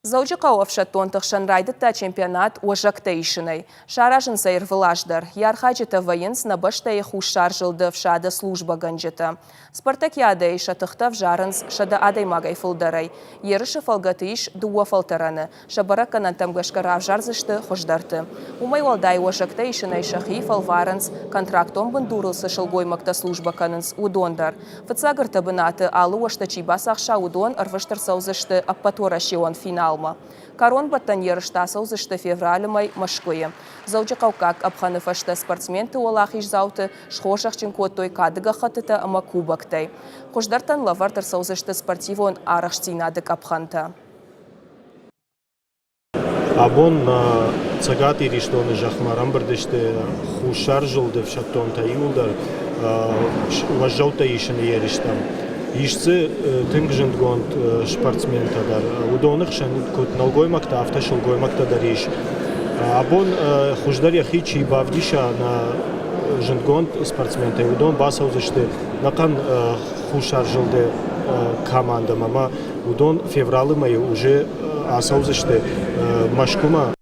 Дзӕуджыхъӕуы ӕфсӕддонты хсӕн райдыдта чемпионат уӕзӕгтӕ исынӕй. Саразынц ӕй ӕрвылаз дӕр. Йӕ архайджытӕ вӕййынц нӕ бӕстӕйы Хуссар зылды ӕфсады службӕгӕнджытӕ. Спартакиадӕйы сӕ тыхтӕ ӕвзарынц 100 адӕймагӕй фылдӕрӕй. Ерысы фӕлгӕты ис дыууӕ фӕлтӕрӕны. Сӕ бӕрӕггӕнӕнтӕм гӕсгӕ равзардзысты хуыздӕрты. Уымӕй уӕлдай уӕзӕгтӕ исынӕй сӕхи фӕлварынц, контрактон бындурыл цы сылгоймӕгтӕ службӕ кӕнынц, уыдон дӕр. Фыццаг ӕртӕ бынаты алы уӕзтӕ чи бацахса, уыдон ӕрвыст ӕрцӕудзысты ӕппӕтуӕрӕсеон финалмӕ. Кӕронбӕттӕн ерыстӕ ацӕудзысты февралы мӕй Мӕскуыйы. Дзӕуджыхъӕуккаг къӕпхӕны фӕстӕ спортсменты уӕлахиздзауты схорзӕхджын кодтой кады гӕххӕттытӕ ӕмӕ кубоктӕй. Хуыздӕртӕн лӕвӕрд ӕрцӕудзысты спортивон арӕхстдзинады къӕпхӕнтӕ. Абон Цӕгат Иристоны зӕхмӕ ӕрӕмбырд сты Хуссар зылды ӕфсӕддонтӕ иууылдӕр уӕззӕуттӕ исыны ерыстӕм. Ис дзы тынг зындгонд спортсментӕ дӕр. Уыдоны хсӕн куыд нӕлгоймӕгтӕ, афтӕ сылгоймӕгтӕ дӕр ис. Абон хуыздӕр йӕхи чи бавдиса нӕ зындгонд спортсментӕй, уыдон бацӕудзысты ӕнӕхъӕн Хуссар зылды командӕмӕ ӕмӕ уыдон февралы мӕйы уже ацӕудзысты Мӕскуымӕ.